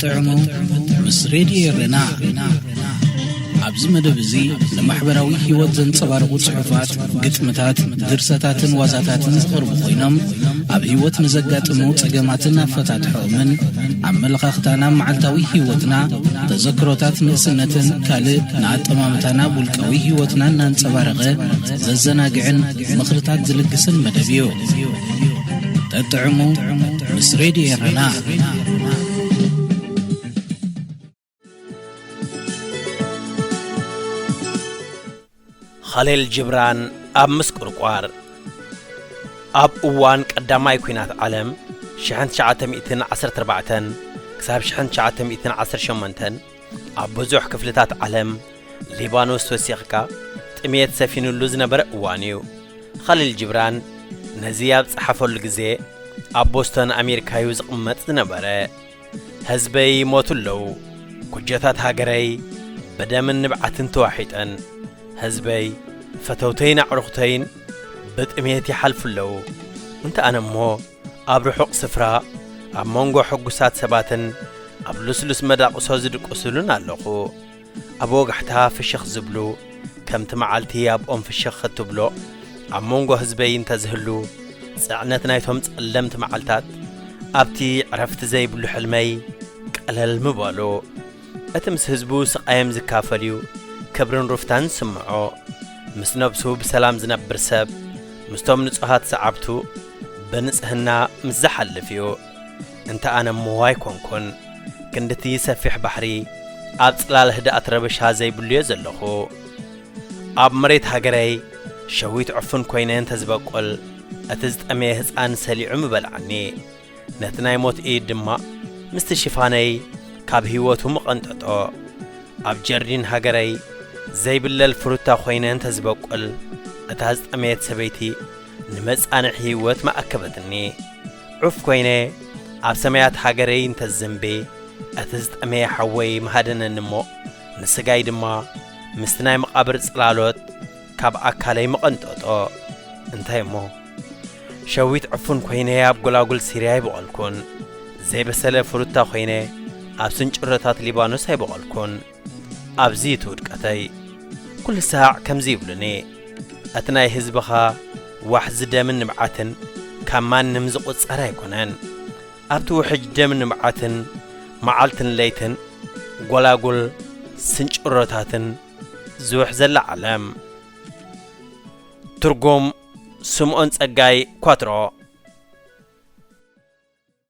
ጥዕሙ ምስ ሬድዮ ኤረና። ኣብዚ መደብ እዚ ንማሕበራዊ ህይወት ዘንጸባርቑ ጽሑፋት፣ ግጥምታት፣ ድርሰታትን ዋዛታትን ዝቐርቡ ኮይኖም፣ ኣብ ህይወት ንዘጋጥሙ ጸገማትን ኣፈታትሖኦምን፣ ኣመለኻኽታና፣ መዓልታዊ ህይወትና፣ ተዘክሮታት ንእስነትን ካልእ ንኣጠማምታና ውልቃዊ ህይወትና እናንጸባረቐ ዘዘናግዕን ምኽርታት ዝልግስን መደብ እዩ። ጠጥዕሙ ምስ ሬድዮ ኤረና። ኻሊል ጅብራን ኣብ ምስቁርቋር። ኣብ እዋን ቀዳማይ ኲናት ዓለም ሽሕን ትሽዓተ ሚእትን ዓሰርተ ኣርባዕተን ክሳብ ሽሕን ትሽዓተ ሚእትን ዓሰርተ ሸሞንተን ኣብ ብዙሕ ክፍልታት ዓለም ሊባኖስ ወሲኽካ ጥሜት ሰፊኑሉ ዝነበረ እዋን እዩ። ኻሊል ጅብራን ነዚ ኣብ ጸሓፈሉ ግዜ ኣብ ቦስቶን ኣሜሪካ እዩ ዝቕመጥ ዝነበረ። ህዝበይ ይሞቱ ኣለዉ። ኩጀታት ሃገረይ ብደምን ንብዓትን ተዋሒጠን። ህዝበይ፣ ፈተውተይን ኣዕሩኽተይን ብጥሜት ይሓልፉ ኣለዉ። እንተ ኣነ እሞ ኣብ ርሑቕ ስፍራ ኣብ መንጎ ሕጉሳት ሰባትን ኣብ ልስሉስ መዳቕሶ ዝድቅሱሉን ኣለኹ። ኣብ ወጋሕታ ፍሽኽ ዝብሉ፣ ከምቲ መዓልቲ ኣብኦም ፍሽኽ እትብሎ ኣብ መንጎ ህዝበይ እንተዝህሉ፣ ጽዕነት ናይቶም ጸለምቲ መዓልታት ኣብቲ ዕረፍቲ ዘይብሉ ሕልመይ ቀለል ምበሉ። እቲ ምስ ህዝቡ ስቓዮም ዝካፈል እዩ ክብርን ሩፍታን ዝስምዖ። ምስ ነብሱ ብሰላም ዝነብር ሰብ ምስቶም ንጹሃት ሰዓብቱ ብንጽህና ምስ ዝሓልፍ እዩ። እንተ ኣነ እሞ ኣይኮንኩን፣ ክንድቲ ሰፊሕ ባሕሪ ኣብ ጽላል ህድኣት ረበሻ ዘይብሉ እየ ዘለኹ። ኣብ መሬት ሃገረይ ሸዊት ዕፉን ኮይነ እንተ ዝበቁል፣ እቲ ዝጠመየ ህጻን ሰሊዑ ምበልዓኒ። ነቲ ናይ ሞት ኢድ ድማ ምስቲ ሽፋነይ ካብ ህይወቱ ምቐንጠጦ። ኣብ ጀርዲን ሃገረይ ዘይብለል ፍሩታ ኮይነ እንተ ዝበቁል፣ እታ ዝጠመየት ሰበይቲ ንመጻንሒ ህይወት ምኣከበትኒ። ዑፍ ኮይነ ኣብ ሰማያት ሃገረይ እንተ ዝዘንቤ፣ እቲ ዝጠመየ ሓወይ ምሃደነኒ እሞ፣ ንስጋይ ድማ ምስቲ ናይ መቓብር ጽላሎት ካብ ኣካለይ ምቐንጠጦ። እንታይ እሞ፣ ሸዊት ዕፉን ኮይነ ኣብ ጎላጉል ሲርያ ኣይበቐልኩን፣ ዘይበሰለ ፍሩታ ኮይነ ኣብ ስንጭሮታት ሊባኖስ ኣይበቐልኩን። ኣብዚ እቲ ውድቀተይ። ኩሉ ሳዕ ከምዚ ይብሉኒ፣ እቲ ናይ ህዝብኻ ዋሕዚ ደምን ንብዓትን ካብ ማንም ዝቑጸር ኣይኮነን። ኣብቲ ውሕጅ ደምን ንብዓትን መዓልትን ለይትን ጎላጉል ስንጭሮታትን ዝውሕዘላ ዓለም። ትርጉም ስምዖን ጸጋይ ኳትሮ።